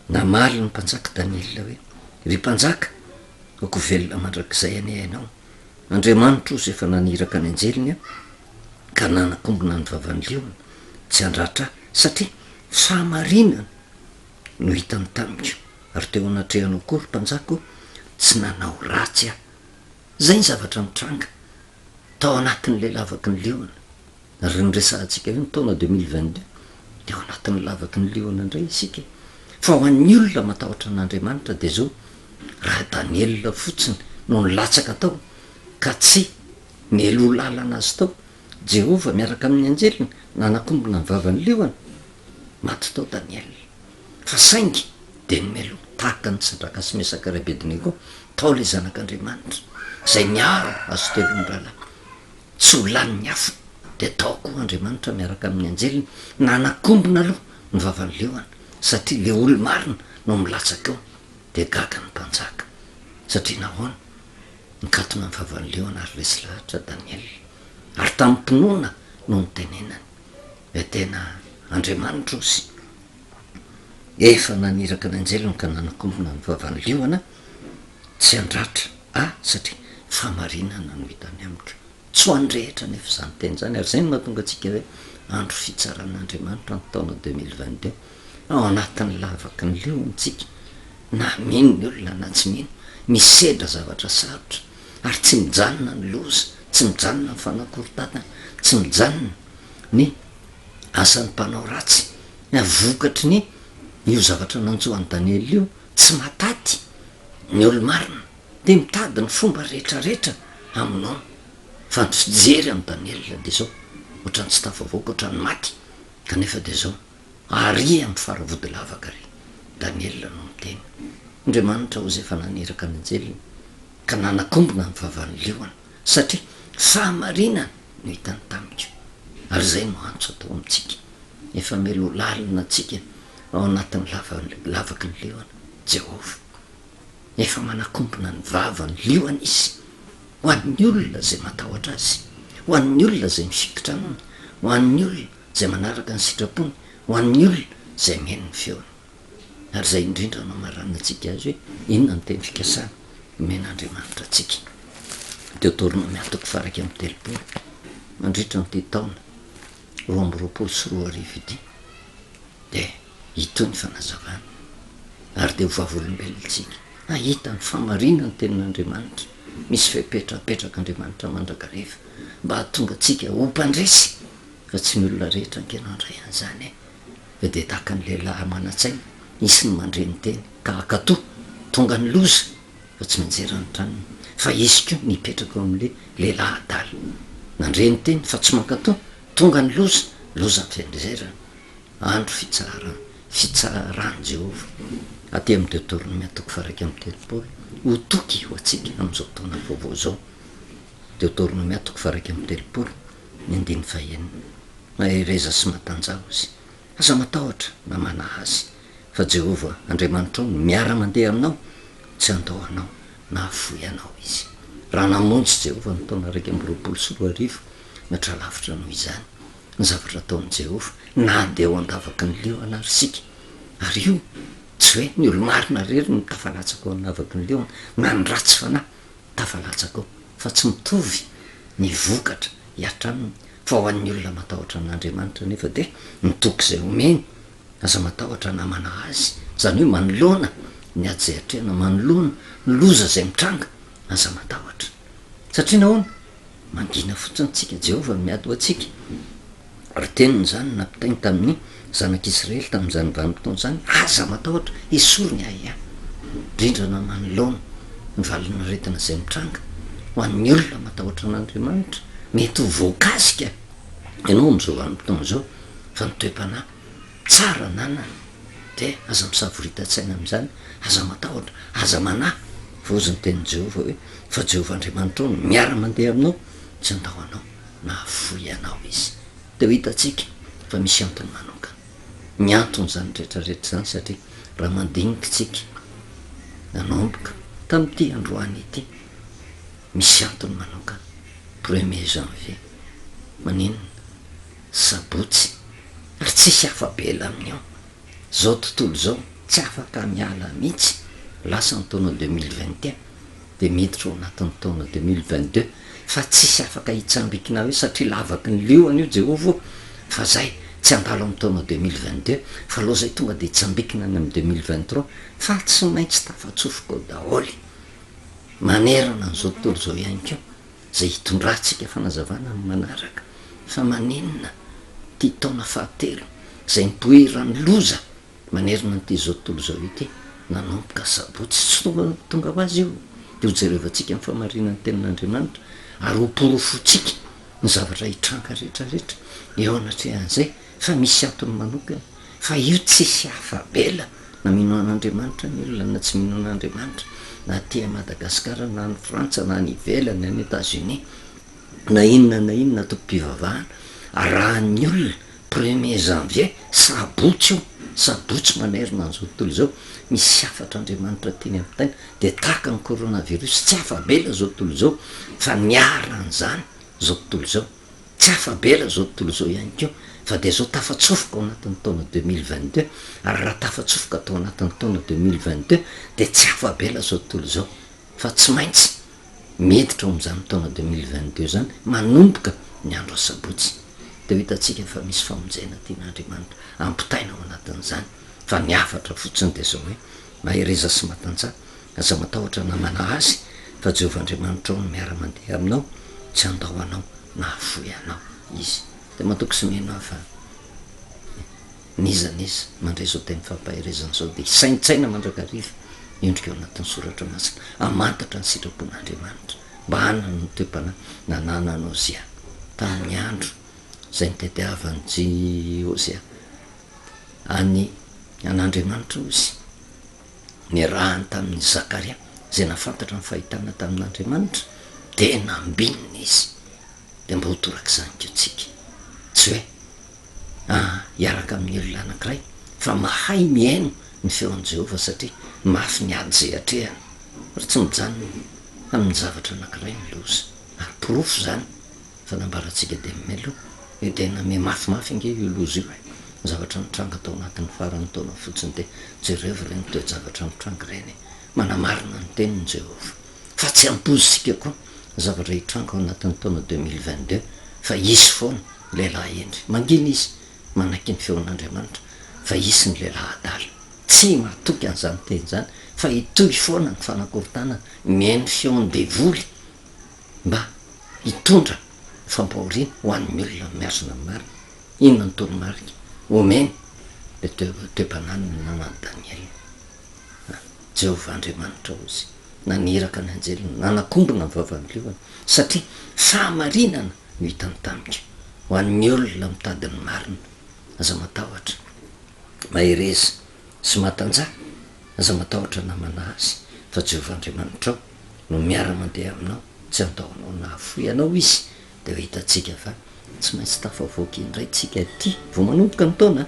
Namaly ny mpanjaka Daniela hoe, Ry mpanjaka! Aoka ho velona mandrakizay anie ianao. Andriamanitra ozy efa naniraka ny anjeliny aho ka nanakombona ny vavan'ny liona tsy handratra ahy, satria fahamarinana no hitany tamiko, ary teo anatrehanao koa, ry mpanjaka o, tsy nanao ratsy aho. Izay ny zavatra nitranga tao anatin'ilay lavaky ny liona. Ary ny resahantsika io ny taona 2022 dia ao anatin'ny lavaky ny liona indray isika e. Fa ho an'ny olona matahotra an'Andriamanitra dia izao, raha Daniela fotsiny no nilatsaka tao ka tsy nialoha lalana azy tao, Jehovah miaraka amin'ny anjeliny nanakombona ny vavan'ny liona, maty tao Daniela. Fa saingy dia nomeloha tahaka an'i Sadraka sy Mesaka ary Abednego tao ilay Zanak'Andriamanitra izay niaro azy telo mirahalahy. Tsy ho lanin'ny afo, dia tao koa Andriamanitra miaraka amin'ny anjeliny nanakombona aloha ny vavan'ny liona, satria le olo-marina no milatsaka eo, dia gaga ny mpanjaka, satria nahoana? Nikatona ny vavan'ny liona ary resy lahatra Daniela, ary tamim-pinoana no nitenenany, dia tena Andriamanitra ozy, efa naniraka ny anjeliny ka nanakombona ny vavan'ny liona, Tsy handratra ahy satria fahamarinana no hitany amiko. Tsy ho an'ny rehetra anefa izany teny izany ary izay no mahatonga antsika hoe andro fitsaran'Andriamanitra ny taona 2022. Ao anatin'ny lavaky ny liona isika, na mino ny olona na tsy mino, misedra zavatra sarotra ary tsy mijanona ny loza, tsy mijanona ny fanakorontanana, tsy mijanona ny asan'ny mpanao ratsy. Vokatry ny io zavatra nanjo an'i Daniela io, tsy mahataty ny olo-marina dia mitady ny fomba rehetrarehetra hamonoana, fa ny fijery an'i Daniela dia izao, ohatran'ny tsy tafavoaka, ohatran'ny maty, kanefa dia izao, ary amin'ny faravodilavaka ry Daniela no miteny, Andriamanitra hozy efa naniraka ny anjeliny ka nanakombona ny vavan'ny liona, satria fahamarinana no hitany tamiko, ary izay no antso atao amintsika, efa melo lalina antsika ao anatin'ny lavaky ny liona, Jehovah. Efa manakombona ny vavan'ny liona Izy, ho an'ny olona izay matahotra Azy, ho an'ny olona izay mifikitra Aminy, ho an'ny olona izay manaraka ny sitrapony, ho an'ny olona izay mihaino ny feony. Ary izay indrindra no hamaranantsika azy hoe inona ny teny fikasana omen'Andriamanitra antsika. Deoteronomia toko faha-31, mandritra an'ity taona 2022 ity dia hitohy ny fanazavana ary dia ho vavolombelontsika hahita ny fahamarinan'ny tenin'Andriamanitra. Misy fepetra apetrak'Andriamanitra mandrakariva mba hahatonga antsika ho mpandresy fa tsy ny olona rehetra ange no handray an'izany e! Fa dia tahaka ny lehilahy manan-tsaina, hisy ny mandre ny teny ka hankatò, tonga ny loza fa tsy mianjera ny tranony, fa hisy koa ny hipetraka eo amin'ilay lehilahy adala, nandre ny teny fa tsy mankatò, tonga ny loza, loza ny fianjerana, andro fitsaharana, fitsaran'i Jehovah. Aty amin'ny Deoteronomia toko faha-31, ho toky ho antsika amin'izao taona vaovao izao. Deoteronomia toko faha-31, ny andininy fahenina. Mahereza sy matanjaha, hozy. Aza matahotra na manahy azy, fa Jehovah Andriamanitrao no miara-mandeha aminao, tsy handao anao na hahafoy anao izy. Raha namonjy Jehovah ny taona 2021, mihoatra lavitra noho izany ny zavatra ataon'i Jehovah, na dia ao an-davaky ny liona ary isika. Ary io tsy hoe ny olo-marina irery no tafalatsaka ao an-davaky ny liona, na ny ratsy fanahy tafalatsaka ao, fa tsy mitovy ny vokatra hihatra aminy, fa ho an'ny olona matahotra an'Andriamanitra anefa dia ny toky izay omeny, aza matahotra namana azy, izany hoe manoloana ny ady izay atrehina, manoloana ny loza izay mitranga, aza matahotra. Satria nahoana? Mangina fotsiny tsika, Jehovah no miady ho antsika. Ary teniny izany no nampitainy tamin'ny zanak'Israely tamin'izany vanim-potoana izany, Aza matahotra, esory ny ahiahy. Indrindra na manoloana ny valin'aretina izay mitranga, ho an'ny olona matahotra an'Andriamanitra, mety ho voakasika ianao amin'izao vanim-potoana izao, fa ny toe-panahy tsara ananana dia aza misavorita-tsaina amin'izany, aza matahotra, aza manahy, fa hozy ny tenin'i Jehovah hoe, Fa Jehovah Andriamanitrao no miara-mandeha aminao, tsy handao anao na hahafoy anao Izy. Dia ho hitantsika fa misy antony manokana. Ny anton'izany rehetra rehetra izany satria raha mandinika isika nanomboka tamin'ity androany ity, misy antony manokana, premier janvier, maninona? Sabotsy, ary tsisy afa-bela amin'io. Izao tontolo izao tsy afaka miala mihitsy, lasa ny taona 2021. Dia miditra ao anatin'ny taona 2022 fa tsisy afaka hitsambikina hoe satria lavaky ny liona io Jehovah ô fa zay tsy handalo amin'ny taona 2022 fa aleo zay tonga dia hitsambikina any amin'ny 2023 fa tsy maintsy tafatsofoka ao daholo manerana an'izao tontolo izao ihany koa izay hitondrantsika fanazavana amin'ny manaraka fa maninona ity taona fahatelo izay nipoiran'ny loza manerana an'ity izao tontolo izao ity nanomboka sabotsy, tsy tonga tonga ho azy io, dia hojerevantsika ny fahamarinan'ny tenin'Andriamanitra ary hoporofointsika ny zavatra hitranga rehetra rehetra eo anatrehan'izay fa misy antony manokana fa io tsisy afa-bela na mino an'Andriamanitra ny olona na tsy mino an'Andriamanitra na aty Madagasikara na any Frantsa na any ivelany any Etats-Unis na inona na inona tompom-pivavahana arahan'ny olona Premier janvier, sabotsy io, sabotsy manerana an'izao tontolo izao, misy hafatr'Andriamanitra tiany ampitaina, dia tahaka ny coronavirus, tsy afa-bela izao tontolo izao, fa niharan'izany izao tontolo izao, tsy afa-bela izao tontolo izao ihany koa, fa dia izao tafatsofoka ao anatin'ny taona 2022, ary raha tafatsofoka tao anatin'ny taona 2022 dia tsy afa-bela izao tontolo izao, fa tsy maintsy miditra ao amin'izany taona 2022 izany manomboka ny andro asabotsy dia ho hitantsika fa misy famonjena tian'Andriamanitra ampitaina ao anatin'izany fa ny hafatra fotsiny dia izao hoe mahereza sy matanjaha aza matahotra na manahy azy fa Jehovah Andriamanitrao no miara-mandeha aminao tsy handao anao na hahafoy anao Izy dia matoky sy mino aho fa N'iza n'iza mandray izao teny fampaherezana izao dia hisaintsaina mandrakariva endrika ao anatin'ny soratra masina, hamantatra ny sitrapon'Andriamanitra mba hanana ny toe-panahy nananan'i Hosea tamin'ny andro izay nitadiavan'i Hosea an'i an'Andriamanitra hozy niarahany tamin'i Zakaria izay nahafantatra ny fahitana tamin'Andriamanitra dia nambinina izy dia mba ho torak'izany koa tsika tsy hoe Aa hiaraka amin'ny olona anankiray fa mahay mihaino ny feon'i Jehovah satria mafy ny ady izay atrehany ary tsy mijanona amin'ny zavatra anankiray ny loza ary porofo izany fa nambarantsika dia mialoha io tena mihamafimafy ange io loza io e! Ny zavatra nitranga tao anatin'ny faran'ny taona fotsiny dia jereo ireny toe-javatra mitranga ireny e! Manamarina ny teniny Jehovah fa tsy ampoizintsika koa ny zavatra hitranga ao anatin'ny taona 2022 fa hisy foana Lehilahy hendry. Mangina izy, manaiky ny feon'Andriamanitra, fa hisy ny lehilahy adala, tsy matoky an'izany teny izany, fa hitohy foana ny fanakorontanana, mihaino feon-devoly mba hitondra fampahoriana ho an'ny olona mihazona ny marina. Inona no toromarika omeny ilay toe-panahy nananan'i Daniela? Jehovah Andriamanitra, hoy izy, naniraka ny anjeliny nanakombona ny vavan'ny liona, satria fahamarinana no hitany tamiko. Ho an'ny olona mitady ny marina, aza matahotra, mahereza sy matanjaha, aza matahotra namana azy, fa Jehovah Andriamanitrao no miara-mandeha aminao, tsy handao anao na hahafoy anao Izy, dia ho hitantsika fa tsy maintsy tafavoaka indray tsika ity, vao manomboka ny taona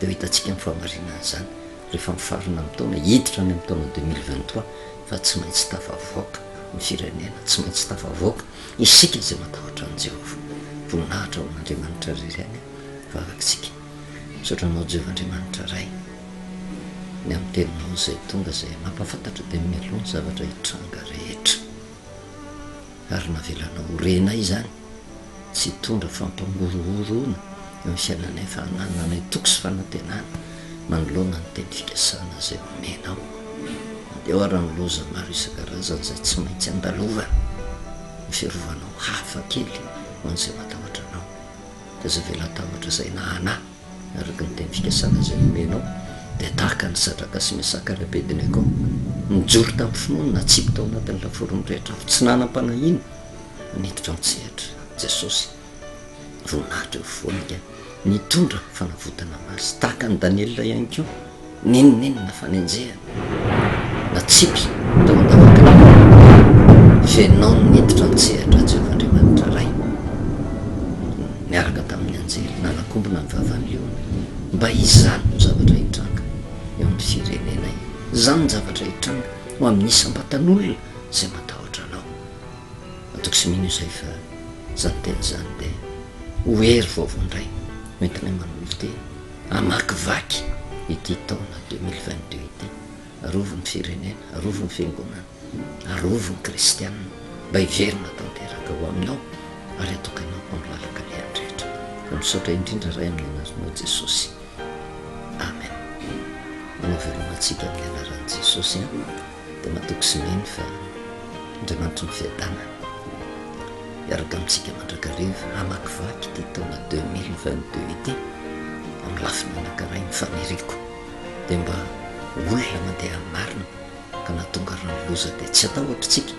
dia ho hitantsika ny fahamarinan'izany rehefa mifarana amin'ny taona, hiditra any amin'ny taona 2023 fa tsy maintsy tafavoaka ny firenena, tsy maintsy tafavoaka Isika izay matahotra an'i Jehovah. Voninahitra ho an'Andriamanitra irery ihany vavakitsika. Misaotra anao Jehovah Andriamanitra Ray ny amin'ny teninao izay tonga izay mampahafantatra dia mialoha ny zavatra hitranga rehetra. Ary navelanao ho renay izany tsy hitondra fampangorohoroana eo amin'ny fiainanay fa hanananay toky sy fanantenana manoloana ny teny fikasana izay omenao. Eo ary ny loza maro isan-karazany izay tsy maintsy andalovana, ny fiarovanao hafa kely ho an'izay matahotra anao. Dia aza avela hatahotra izay nahana, araka ny teny fikasana izay nomenao, dia tahaka an'i Sadraka sy Mesaka ary Abednego, nijoro tamin'ny finoana, natsipy tao anatin'ny lafaoro mirehitra afo, tsy nanam-panahiana, niditra an-tsehatra Jesosy. Voninahitra eo afovoany ka nitondra fanavotana ho azy. Tahaka an'i Daniela ihany koa, n'inon'inona fanenjehana natsipy tao an-davaky ny liona, fenao niditra an-tsehatra Jehovah Andriamanitra Ray, niaraka tamin'ny anjely, nanakombona ny vavan'ny liona. Mba izany no zavatra hitranga eo amin'ny firenenay. Izany no zavatra hitranga ho amin'ny isam-batan'olona izay matahotra Anao. Matoky sy mino izay fa izany teny izany dia ho hery vaovao indray hoentinay manolo-tena hamakivaky ity taona 2022 ity. Arovy ny firenena, arovy ny fiangonana. Arovy ny kristianina mba hiverina tanteraka ho aminao ary atokanao amin'ny lalan-kalehany rehetra. Fa misaotra indrindra Ray amin'ny anaranao Jesosy. Amen. Manao veloma antsika amin'ny anaran'i Jesosy an. Dia matoky sy mino fa Andriamanitry ny fiadanana hiaraka amintsika mandrakariva hamakivaky ity taona 2022 ity amin'ny lafiny anankiray ny faniriako dia mba olona mandeha amin'ny marina ka na tonga ary ny loza dia tsy hatahotra tsika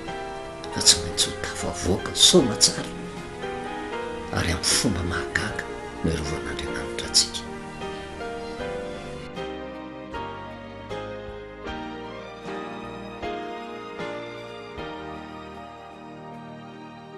fa tsy maintsy ho tafavoaka soamatsara ary amin'ny fomba mahagaga no irovan'Andriamanitra antsika.